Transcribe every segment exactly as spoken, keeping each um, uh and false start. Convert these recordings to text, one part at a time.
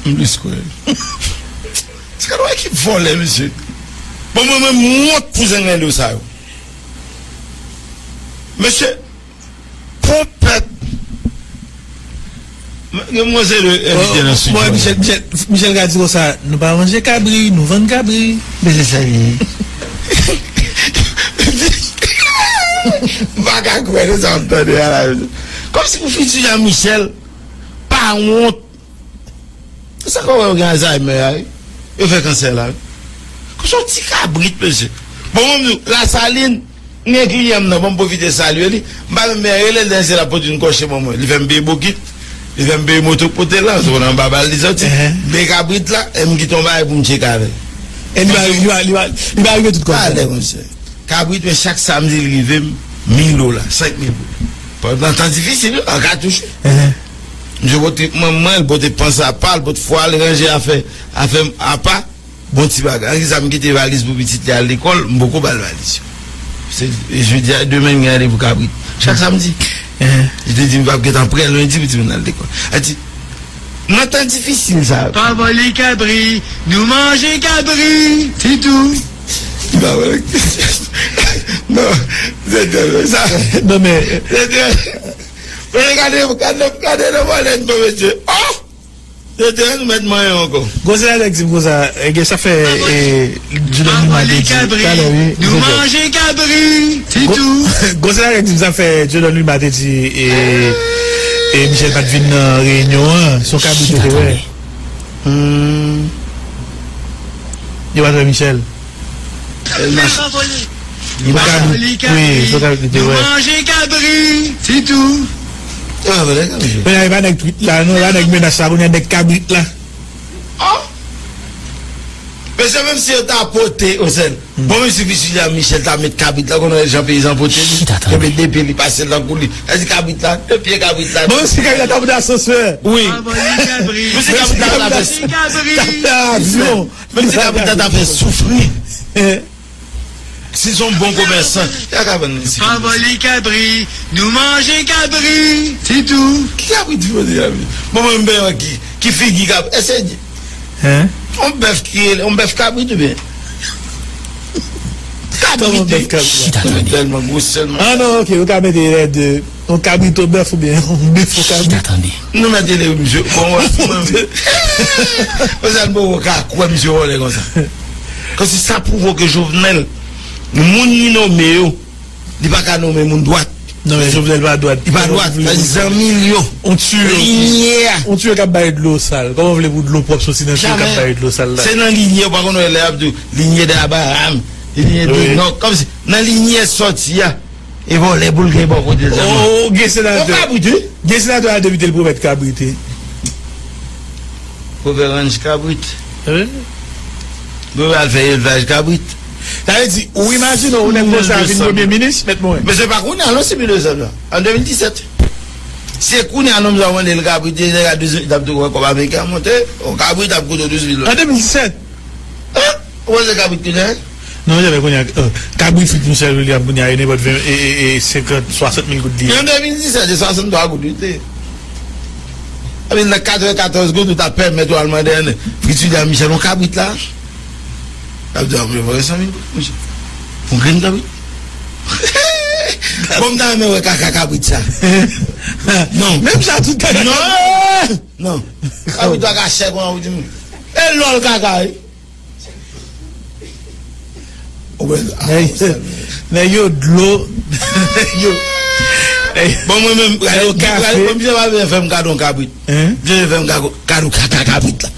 M plis kwè. Se gade yon ekip vòlè, mesye. Bon, mwen menm, m wont pou zenglenlo sa yo. Mesye, pou pèp. Gen mwen se le envite nan studio. Bon, Michel, Michel, Michel ka di konsa, nou pa manje kabri, nou vann kabri. Men se sa li ye. M pa ka kwè nan sa m tande a la. Kòmsi pou fiti Jean Michel pa wont. Sa k wè yo gen Alzheimer a, wi. Yo fè kansè la, wi. Kòmsi yon ti kabrit, mesye. Bon, mwen, m di w, Lasalin, m gen kliyan m nan, bon, m pwofite salye li. M pa menm rele l, dèyè se l ap pote yon kòche ban mwen. Li fè m peye bokit, li fè m peye moto k pote l la, se nan anba bal li soti. M peye kabrit la, e m kite yon bagay pou m tcheke avè l. E li va, li va, li va, li va rive tout kòb sa. Talè, monchè. Kabrit, men chak samdi, li rive m mil dola, senk mil dola. Pandan tan difisil, an katouch. Misye pote manman, li pote pans apa, li pote fwa, li ranje afè, afè apa. Bon ti bagay. An kisa m kite valiz pou pitit li al lekòl, m poko ba l valiz yo. Se jodi a, demen m gen randevou kabrit. Chak samdi. Li te di m pap gentan prè lendi pou timoun al lekòl. Li di, nan tan difisil sa yo. Pa vòlè kabri, nou manje kabri, se tou. Li pa vòlè. Non, se te sa. Non, men. Se te. Men gade, gade, gade nan vòlè nou, mesye. Oh! Tete, nou mèt manyen ankò. Gon senatè k di m konsa, e, gen sa fè, e, Dieudonne Lima te di talè, wi, nou manje kabri, se tou. Gon senatè k di m sa fè Dieudonne Lima te di, e, e, Michel pa t vin nan reyinyon an, se yon kabrit yo te wè. Hmm. Yo pa t wè Michel. Li pa vòlè. Li pa vòlè kabri. Wi, se kabrit li te wè. Nou manje kabri, se tou. Li pa vòlè kabri. Men e pa nèg twit la, non, e pa nèg menas la, kounye a nèg kabrit la. Oh! Mesye, menm si yo ta pote, Osèl. Bon, menm si Priscilla Michel ta met kabrit la, konnen jan peyizan pote li. Kenbe de pye, li pase l nan kou li. Èske kabrit la, de pye kabrit la. Bon, menm si kabrit la ta pote asansè. Wi. Menm si kabrit la ta fè. Menm si kabrit la ta fè soufri. Si se yon bon komèsan, y a ka vann li si. Pa vòlè kabri, nou manje kabri, se tou. Ki kabrit ki pote kabrit? Bon, mwen, m pa wè ki, ki figi kabrit. Èske yon bèf ki rele, yon bèf kabrit oubyen? Kabrit, wi. Tèlman gwo sèlman. Ah non, ok, ou ka mete lè de. Yon kabrit o bèf oubyen yon bèf o kabrit. Chita tande. Nou mèt rele misye. Bon, wè, mwen, mwen sa m poko ka kwè misye vòlè konsa. Kòmsi sa pwouve ke Jovenel, moun li nonmen yo, li pa ka nonmen moun dwat. Non, men Jovenel pa dwat. Li pa dwat. Sa di zanmi l yo. On tiyo. Linye a. On tiyo k ap bay dlo sal. Kòman w vle pou dlo pwòp soti nan tiyo k ap bay dlo sal la? Se nan linye, ou pa konn wè lè y ap di w, linye de Abraham, linye de Nòk. Kòmsi nan linye sòti a. E vòlè pou l gen bò kote l sèlman. Oh, gen senatè. Yon kabrit, wi. Gen senatè a depite l pwomèt kabrit, wi. Pou fè ranch kabrit. Wi. Pou al fè elvaj kabrit. Sa vle di, ou imajine w, nèg konsa vin premye minis, mèt mwen. Men se pa kounye a, non, se mil de san an. An de mil disèt. Se kounye a, nonm sa w mande l kabrit, e nèg a di w, t ap tou wè kòb ameriken an monte, yon kabrit ap koute w douz mil dola. An de mil disèt. Hein? Ou panse kabrit kounye a? Non, janmen kounye a, euh, kabrit Fritz Michel William kounye a, e nenpòt ven, e, e, e senkant, swasant mil goud li ye. An de mil disèt, se swasanntwa goud li te ye. Epi nan katrevennkatorz goud, ou ta pèmèt ou al mande Fritz William Michel yon kabrit la. L ap di, "Ah, mwen, mwen, san mil goud, monchè. Yon grenn kabrit." Bon, m ta renmen wè kaka kabrit sa. Non. Menm jan tout kaka. Non. Non. Kabrit la ka chè kounye a, ou di m. E lòl kaka, wi. Nèg, nèg yo dlo. Nèg yo. Bon, mwen menm, gade, gade, mwen, misye pa vle fè m kado yon kabrit. Hein? Misye vle fè m kado, kado kaka kabrit la.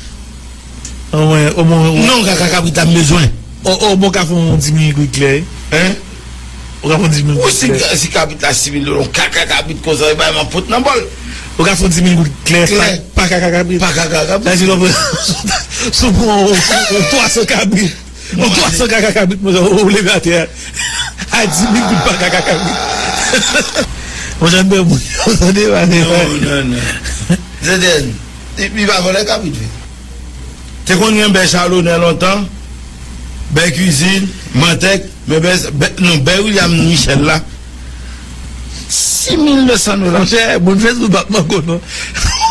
Omwen, omwen, non, kaka kabrit la, m bezwen. O, o, bon, ka fè yon dis mil goud klè. Hein? Ou ka fè yon dis mil goud klè. Ou si, si kabrit la sis mil dola, yon kaka kabrit konsa, e bay m ap pot nan bòl. Ou ka fè yon dis mil goud klè, pa, pa kaka kabrit. Pa kaka kabrit. Sa di, non, si w pran yon, yon, yon twa san kabrit, yon twa san kaka kabrit, monchè, ou leve atè a. A dis mil goud pa kaka kabrit. Monchè, m pè moun yo, tande, pa. Non, non, non. Zeden, li, li pa vòlè kabrit, wi. Te konn gen bè Chalonè lontan, bè Kwizin, Mantèk, men bè, bè, non, bè William Michel la, sis mil de san dola. Monchè, moun Facebook p ap manke w non.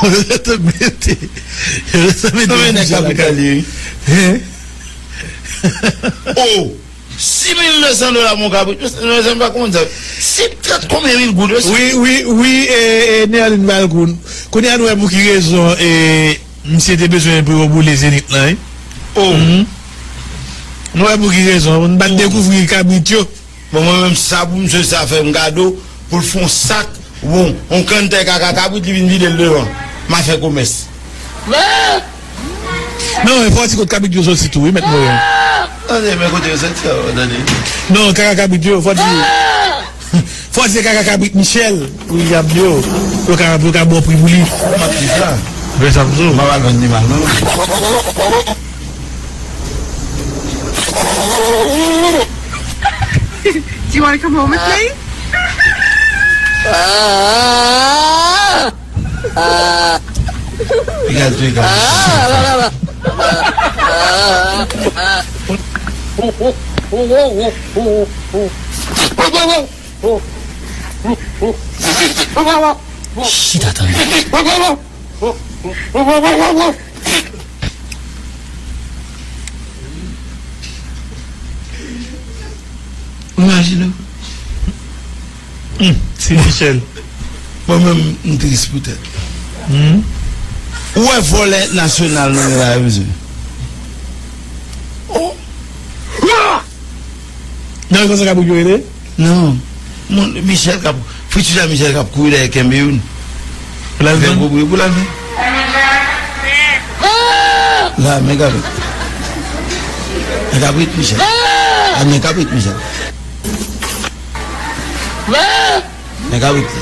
Yo te mete, yo te mete Konbyen nèg Michel kabrit la lakay. Li ye? Hein? Oh! Sis mil de san dola pou yon kabrit. Mezanmi, pa konn sa. Si trant konbyen mil goud, wi. Wi, wi, wi, e, e, Néaline Valcourt. Kounye a nou wè pou ki rezon, e, misye te bezwen pou yo boule Zenith lan, wi. Oh. Mhm. Nou wè pou ki rezon. Nou pa t dekouvri kabrit yo. Bon, mwen menm, sa pou misye sa fè m kado, pou l fè yon sak, bon, yon kanntè kaka kabrit, li vin vide l devan. M a fè komès. Non, e fò w di kot kabrit yo soti tou, wi, mèt Moren. Tande, men kote yo soti, oh, tande. Non, kaka kabrit yo, fò w di. Fò w di se kaka kabrit Michel William yo. Pou yo ka, pou yo ka ba w pri pou li. M ap di sa. Vre sa m di w. M ap al vann li mal, non. Do you want to come home with me? Piga l tou, piga l. Chita tande. Imajine w. Hmm, ti Michel. Mwen menm, m tris poutèt. Hmm. Ou wè vòlè nasyonal nou gen la yo, mesye? Oh. Non, e konsa kabrit yo rele? Non. Moun, Michel k ap, Fritz Jean Michel k ap kouri dèyè kenbe youn. Pou l al vann? Pou l al vann. La, men kabrit. Men kabrit, Michel. A, men kabrit, Michel. Men kabrit.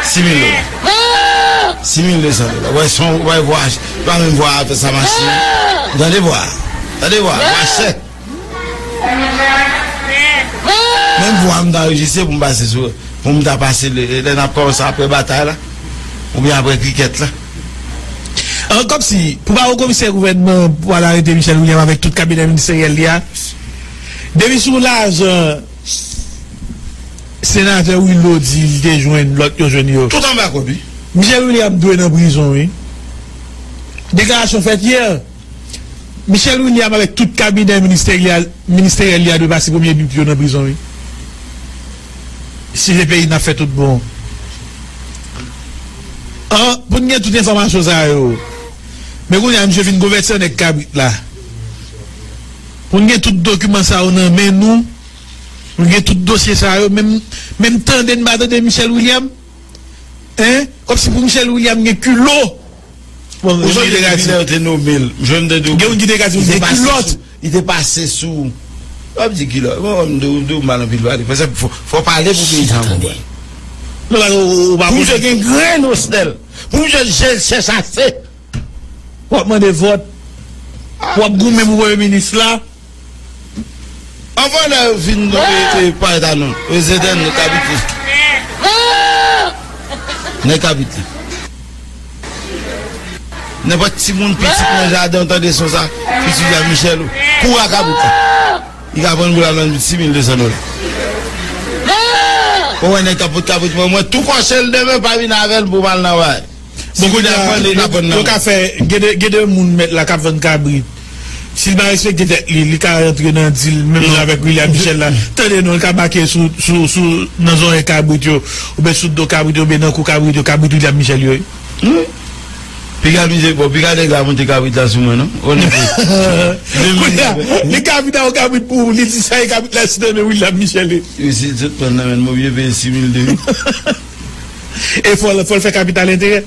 Sis mil dola. Sis mil de san dola. Wè, son, wè, vwa, pa menm vwa, sa machin. Tande vwa. Tande vwa, vwa chè. Menm vwa m ta anrejistre pou m pase sou, pou m ta pase lè, lè n ap kòmanse apre batay la, oubyen apre krikèt la. An, kòmsi, pou pa wè komisè gouvènman pou al arete Michel William avèk tout kabinè ministeryèl li a, depi sou lajan senatè Willo di li te jwenn, lòt yo jwenn yo. Tout anba kòd, wi. Michel William dwe nan prizon, wi. Deklarasyon fèt yè. Michel William avèk tout kabinè ministeryèl, ministeryèl li a dwe pase premye bip yo nan prizon, wi. Si se peyi n ap fè tout bon. An, pou n gen tout enfòmasyon sa yo. Men kounye a, misye fin konvèti an nèg kabrit la. Pou n gen tout dokiman sa yo nan men nou, pou n gen tout dosye sa yo, menm, menm tande n pa tande Michel William, hein? Kòmsi pou Michel William gen kilo. Bon, ou sonje depi lè yo te nome l, m jwenn tande gen moun ki te ka di, li te pase sou, li te pase sou. W ap di kilòt. Bon, m di w, m di w mal anpil pale. Paske fò, fò pale pou peyi sa konprann. Non, ou, ou pa pou misye gen grenn osnèl. Pou misye chèche ase. W ap mande vòt. W ap goumen pou premye minis la. Anvan lè yo fin, e, e, parèt a nou, e, se tè nèg kabrit li. Nèg kabrit li. Nenpòt timoun pitit nan jaden, w tande son sa, pitit a Michel ou. Kouri a kabrit la. Li ka pran pou l al vann sis mil de san dola. Ou wè nèg k ap pot kabrit mwen, mwen tou kòche l demen, pa vin avè l pou m al nan bay. Bon, kounye a, yo, yo ka fè, gen de, gen de moun mèt la k ap vann kabrit. Si l pa respekte tèt li, li ka rantre nan dil, menm jan avèk William Michel la. Tande non, l ka make sou, sou, sou, nan zòrèy kabrit yo, oubyen sou do kabrit yo, oubyen nan kou kabrit yo, kabrit William Michel yo. Wi. Piga mize, bon, piga nèg la monte kabrit la sou mwen, non? Kounye a, li ka vin ak yon kabrit pou ou, li di sa e kabrit la si nan men William Michel. Yo, si l sot pran nan men l, m oblije peye sis mil de. E fò l, fò l fè kapital enterè.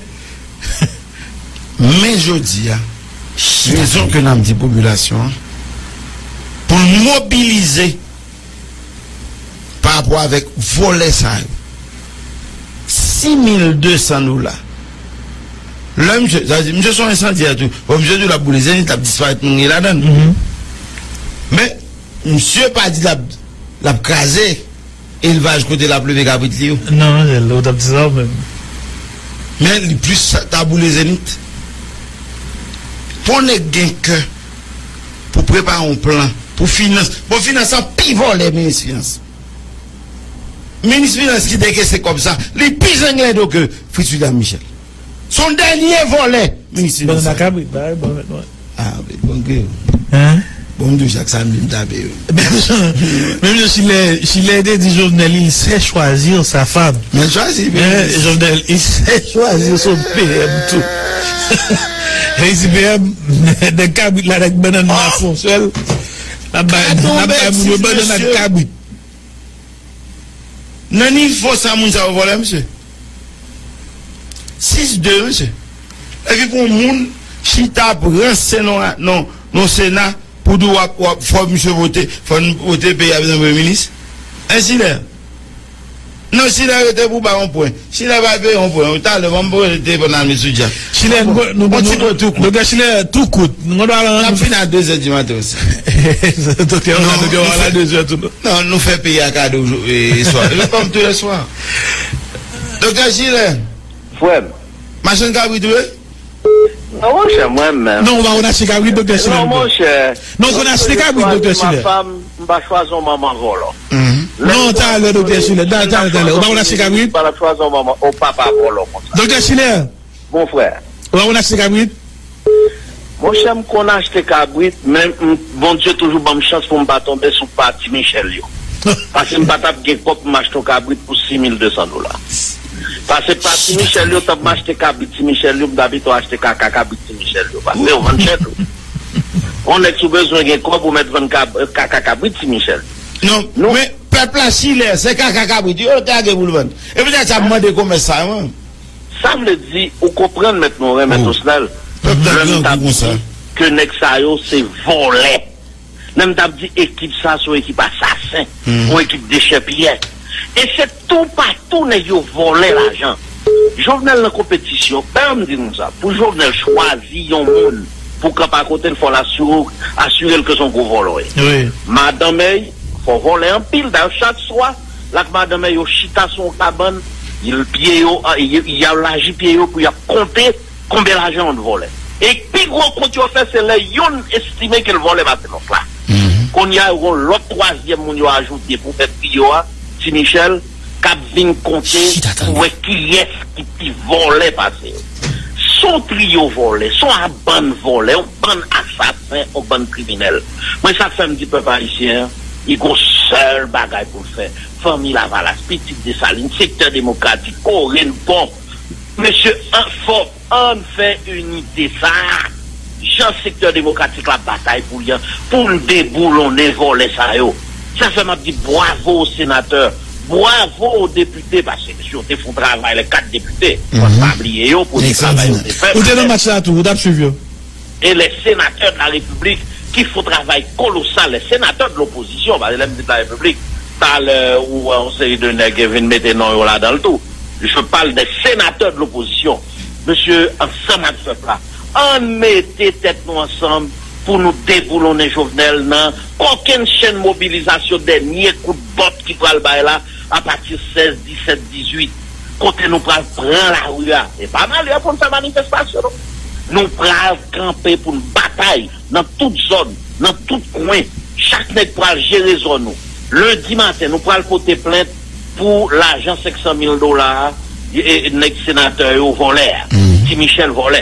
Men jodi a, rezon ke n ap di popilasyon an, pou l mobilize pa rapò avèk vòlè sa yo. Sis mil de san dola. Lè misye, sa vle di, misye se yon ensandyè tou. Bon, misye di l ap boule Zenith, l ap disparèt moun gen ladan l. Men, misye pa di l ap, l ap kraze elvaj kote l ap leve kabrit li yo. Non, Manjèl, ou t ap di sa ou menm. Men li plis ta boule Zenith. Pou nèg gen kè pou prepare yon plan pou finans. Bon, finans an pi vòlè minis finans. Minis finans ki dekese kòb sa, li pi zenglen do ke Fritz William Michel. Se yon dènye vòlè. Minis Inosan. Bannann ak kabrit, bagay bon mèt mwen. Ah, wi, bon, gri. Hein? Bon, m di w, chak samdi m tape yo. Menm jan, menm jan Chilè, Chilè te di Jovenel, il sait choisir sa femme. Men chwazi, men Jovenel, il sait choisir son P M tou. E si P M, nèg kabrit la, nèg bannann nan fon sèl. N ap bay, n ap bay moun yo bannann ak kabrit. Nan nivo sa moun sa yo vòlè, mesye. Sis de, mesye. Epi pou yon moun chita ap ranse non, non, non Sena pou di w ap, w ap, fò misye vote, fò n vote peyi a bezwen premye minis. Ensi lè. Non, Chilè rete pou bay yon pwen. Chilè pa peye yon pwen. Talè, ban m poze telefòn a Miss Widja. Chilè, nou, nou, on ti pwen tou kout. Doktè Chilè, tou kout. Nou gon dwa lan. N ap fini a dezè di maten osi. Doktè, non, doktè, nou fè, la dezè tou. Non, nou fè peyi a kado jou-, e, swa. Yo ban m tou lè swa. Doktè Chilè. Frè m. Machann kabrit ou ye? Non, monchè, mwen menm. Non, ou pa konn achte kabrit, doktè Chilè. Non, monchè. Non, ou konn achte kabrit, doktè Chilè. M pa chwazi yon manman vòlò. Non, talè, doktè Chilè. Talè, talè, talè. Ou pa konn achte kabrit? M pa chwazi yon manman, yon papa vòlò konsa. Doktè Chilè. Mon frè. Ou pa konn achte kabrit? Monchè, m konn achte kabrit, men m, Bondye toujou ban m chans pou m pa tonbe sou pa Ti Michel yo. Paske m pa t ap gen kòb pou m achte yon kabrit pou sis mil de san dola. Paske pa Ti Michel yo, t ap m achte kabrit Ti Michel yo, m ta pito achte kaka kabrit Ti Michel yo. Paske yo vann chè tou. Yon nèg si w bezwen gen kòb, ou mèt vann kab-, kaka kabrit Ti Michel. Non, men pèp la Chilè, se kaka kabrit yo, yo te lage pou l vann. E poutèt sa, m mande komès sa, wi. Sa vle di, ou konprann mèt nou renmen Tosnel. Lè m t ap di ke nèg sa yo se vòlè. Lè m t ap di ekip sa se yon ekip asasen, yon ekip dechèpiyè. E se toupatou nèg yo vòlè lajan. Jovenel nan konpetisyon, dayè m di nou sa, pou Jovenel chwazi yon moun pou kanpe akote l, fò l asire, asire l ke se yon gwo vòlò ye. Madanm Ey, fò vòlè anpil, dayè chak swa, l ak madanm Ey yo chita sou yon kabann, y-, pye yo, y-, y-, y al laji pye yo pou y ap konte konbyen lajan yo t vòlè. E pi gwo kont yo fè, se lè youn estime ke l vòlè pase lòt la. Kounye a, yo gon lòt twazyèm moun yo ajoute pou fè triyo a, Ti Michel, k ap vin konte pou wè kiyès ki pi vòlè pase yo. Se yon triyo vòlè, se yon bann vòlè, yon bann asasen, yon bann kriminèl. Mwen, sa k fè m di pèp ayisyen an, li gon sèl bagay pou l fè. Fanmi Lavalas, pitit Desalin, sektè demokratik, kore n bon. Mesye, an fò, ann fè inite sa a. Jan sektè demokratik la batay pou li an, pou n deboulonnen vòlè sa yo. Sa fè m ap di bwavo o senatè, bwavo o depite, paske mesye yo te fè yon travay, lè kat depite, fò n pa bliye yo pou travay yo te fè. Ou te nan match la tou, ou t ap swiv yo. Et les sénateurs de la République qui font travay kolosal, les sénateurs de l'opposition, paske lè m di de la République, talè ou wè yon seri de nèg vin mete non yo ladan l tou. Je parle des sénateurs de l'opposition. Mesye, ansanm ak pèp la, ann mete tèt nou ansanm pou nou deboulonnen Jovenel nan kokenn chenn mobilizasyon dènye kout bòt ki pral bay la apati sèz, disèt, dizuit. Kote nou pral pran lari a. E pa malè pou n fè manifestasyon, non. Nou pral kanpe pou n batay nan tout zòn, nan tout kwen. Chak nèg pral jere zòn ou. Lendi maten, nou pral pote plent pou lajan senk san mil dola a, e, e, nèg senatè yo vòlè a. Ti Michel vòlè.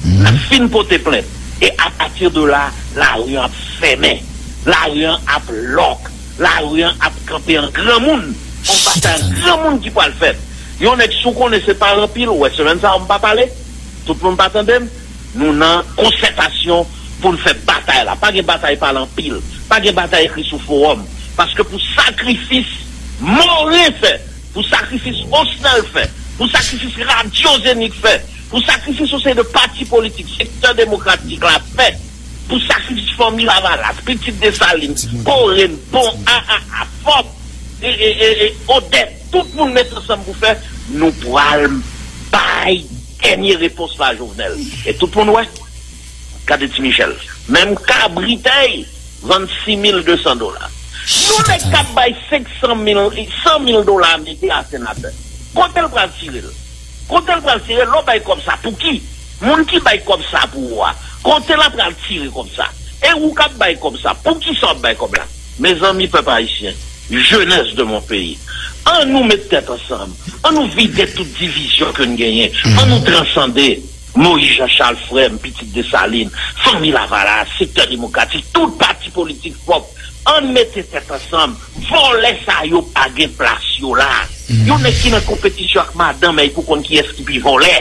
N ap fin pote plent. E apati de la, lari an ap fèmen. Lari an ap lòk. Lari an ap kanpe an granmoun. On batay an granmoun ki pral fèt. Yon nèg, si w konnen se pa anpil, ou wè semèn sa a, m pa pale. Tout moun pa tande m. Nou nan konsètasyon pou n fè batay la. Pa gen batay pale anpil. Pa gen batay ekri sou fowòm. Paske pou sakrifis Morin fè, pou sakrifis Osnel fè, pou sakrifis Radyo Zenik fè, pou sakrifis yon seri de pati politik, sektè demokratik la fè, pou sakrifis fanmi Lavalas, pitit Desalin, Korenn, Bon, A A A, Fòb, e, e, e, e, Odèt, tout moun met ansanm pou fè, nou pral bay dènye repons la, Jovenel. E tout moun wè. Gade Ti Michel. Menm kabritèy vann sis mil de san dola. Yon nèg k ap bay senk san mil, san mil dola ameriken a senatè. Kote l pral tire l? Kote l pral tire l? Lè w bay kòb sa, pou ki? Moun ki bay kòb sa pou ou a, kote l ap pral tire kòb sa? E ou k ap bay kòb sa, poukisa w ap bay kòb la? Mezanmi, pèp ayisyen, jeunesse de mon pays, An nou met tèt ansanm. An nou vide tout divizyon ke n genyen. An nou transande. Moyiz Jan Chal, frè m, pitit Desalin, fanmi Lavalas, sektè demokratik, tout pati politik pwòp, ann mete tèt ansanm. Vòlè sa yo pa gen plas yo la. Yon nèg ki nan konpetisyon ak madanm, e pou konn kiyès ki pi vòlè.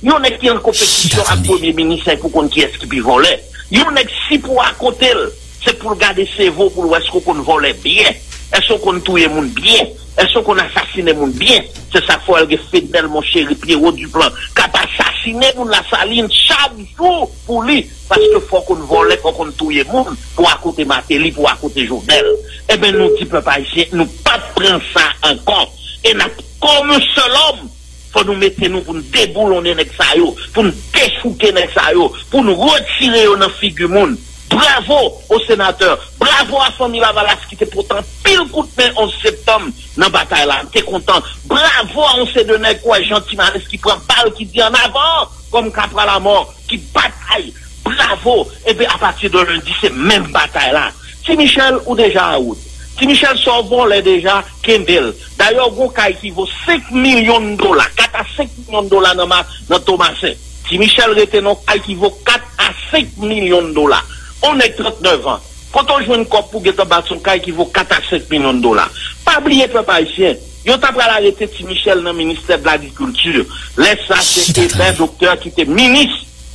Yon nèg ki an konpetisyon ak premye minis, e pou konn kiyès ki pi vòlè. Yon nèg si pou akote l, se pou l gade sevo pou l wè èske w konn vòlè byen, èske w konn touye moun byen, èske w konn asasinen moun byen. Se sa k fè w wè l gen Fednel Monchery, Pierrot Duplan k ap asasinen moun Lasalin chak jou pou li, paske fò w konn vòlè, fò w konn touye moun pou w akote Martelly, pou w akote Jovenel. Ebyen, nou di pèp ayisyen, nou p ap pran sa ankò. E n ap, kòm yon sèl òm, fò nou mete nou pou n deboulonnen nèg sa yo, pou n dechouke nèg sa yo, pou n retire yo nan figi moun. Bravo o senatè, bravo a fanmi Lavalas ki te pote anpil kout men onz septanm nan batay la, m te kontan. Bravo a yon seri de nèg kwè Jean Timalis ki pran bal, ki di an avan kòm kapral a mò, ki batay. Bravo! Epi apati de lendi, se menm batay la. Ti Michel, ou deja an wout. Ti Michel, sa w vòlè deja, kenbe l. Dayè, w gon kay ki vo senk milyon dola, kat a senk milyon dola nan ma, nan Tomasen. Ti Michel rete nan kay ki vo kat a senk milyon dola. On nèg trannèf an. Kote w jwenn kòb pou gentan bati yon kay ki vo kat a senk milyon dola? Pa bliye, pèp ayisyen, yo ta pral arete Ti Michel nan ministè de lagrikilti. Lè sa, se Eben Doktè ki te minis,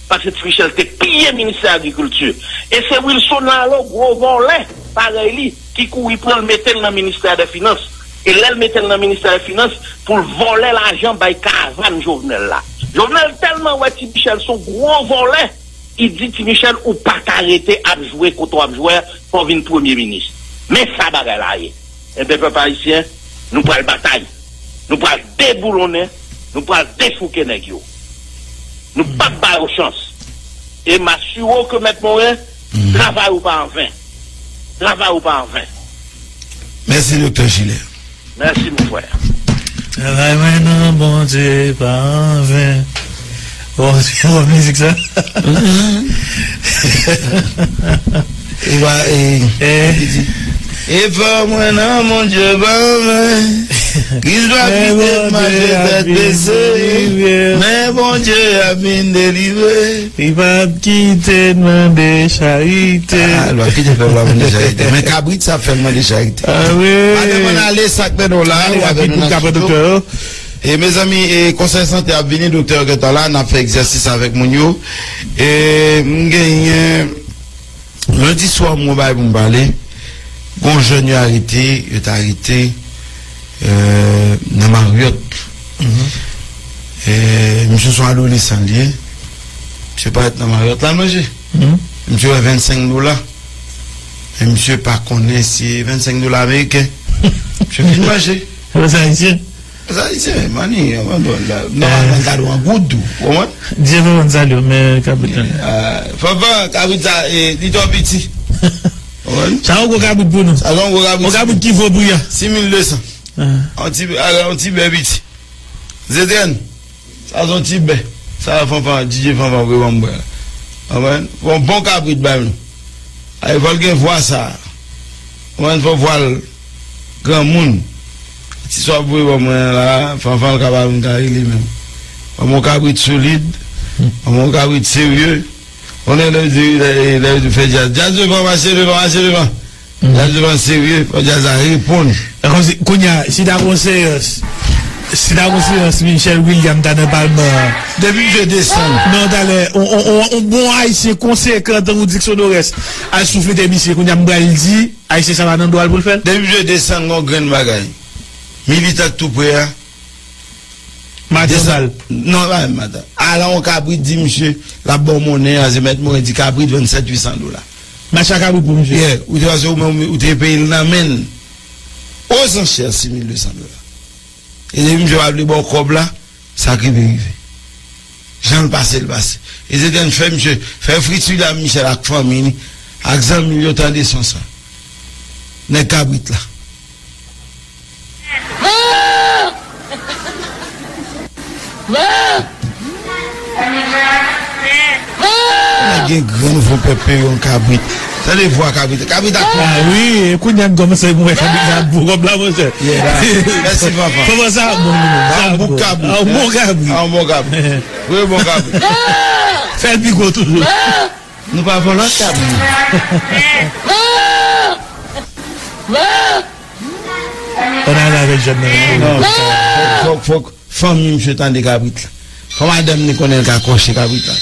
paske Ti Michel te piye ministè agrikilti. E se Wilson Lalo, gwo vòlè, parèy li, ki kouri pran l mete l nan ministè de finans. E lè l mete l nan ministè de finans, pou l vòlè lajan bay karavàn Jovenel la. Jovenel tèlman wè Ti Michel se yon gwo vòlè, li di Ti Michel, ou pa ka rete ap jwe kote w ap jwe a, fò w vin premye minis. Men sa bagay la ye. Enben, pèp ayisyen, nou pral batay. Nou pral deboulonnen, nou pral dechouke nèg yo. Nou p ap ba yo chans. E m asire w ke Mèt Moren, travay ou pa anven. Travay ou pa anven. Mèsi, Doktè Gilles. Mèsi, mon frè. Travay mwen nan Bondye pa anven. Bon, se bon mizik sa. Ou pa, e, Eh. Li di, efò mwen nan Bondye pa anven. Kris va kite mache tèt bese. Men Bondye ap vin delivre. Li p ap kite n mande charite. Ah, l ap kite pèp la mande charite. Men kabrit sa ap fè l mande charite. Ah wi. Madanm, ann ale, sa k mennen w la, ou avèk nou nan estidyo. E mezanmi, e konsèy sante ap vini, doktè yo gentan la, n ap fè egzèsis avèk moun yo. E m genyen, lendi swa, m gon bagay pou m pale. Gon jèn yo arete, yo t arete, euh, nan Marriott. E misye se yon adolesan li ye. Misye parèt nan Marriott la, l manje. Misye wè vennsenk dola. E misye pa konnen si vennsenk dola ameriken. Misye fin manje. Sa ayisyen. Sa ayisyen, mani, non, nòmalman, l ta dwe an goud tou, ou konprann? Dye pa konn sa l yo, men kabrit la. Ah, Fanfan, kabrit sa, e, li twò piti. Ou konprann? Sa yon gwo kabrit pou nou. Sa yon gwo kabrit. Yon kabrit ki vo pri a. Sis mil de san. Ah. Yon ti, ah, yon ti bè piti. Zetèn, sa se yon ti bè. Sa Fanfan, D J Fanfan voye ban m bwè la. Ou konprann? Yon bon kabrit bay nou. Ay, fò l gen vwa sa. Ou konprann, fò vwa l granmoun. Ti sa w ap voye ban mwen an la, Fanfan l ka pa vin ka rele menm. Ban m yon kabrit solid, ban m yon kabrit serye. Konnen lè yo di, lè, lè yo di fè djaz. Djaz devan, mache devan, mache devan. Djaz devan serye, fò djaz la reponn. Kòmsi, kounye a, si ta gon seyans, si ta gon seyans, Michel William ta nan palman an. Depi misye desann. Non, talè, on, on, on, on bon ayisyen konsekan tankou Dixon Dorès al souflete misye, kounye a m pral di, ayisyen sa pa nan dwa l pou l fè l. Depi misye desann gon grenn bagay. Militan k tou pre a. Madanm al. Non, pa menm madanm. Ala yon kabrit di misye, l ap ba w monnen an, se Mèt Moren di kabrit vann sèt uit san dola. Mache a kabrit pou misye. Yeah, ou te panse ou menm, ou te peye l nan men l. Ozanchè sis mil de san dola. E depi misye pa vle ba w kòb la, sa k rive, rive. Jan l pase, l pase. E se te fè misye, fè Fritz William Michel ak fanmi li, ak zanmi l yo tande son sa. Nèg kabrit la. Nèg gen grenn von pèp peyon kabrit. Tande vwa kabrit. Kabrit ap pran. Ah wi, e kounye a n kòmanse pou wè kabrit la ap bo kòb la, monchè. Yeah, la. Mèsi, papa. Kòman sa ap bon, sa ap bon. An bon kabrit. An bon kabrit. An bon kabrit. Wi, bon kabrit. Fè l pi gwo toujou. Nou pa vòlò kabrit. Ann ale avèk jèn nan. Non, fòk, fòk, fòk fanmi misye tande kabrit la. Fò madanm li konnen l ka kòche kabrit la.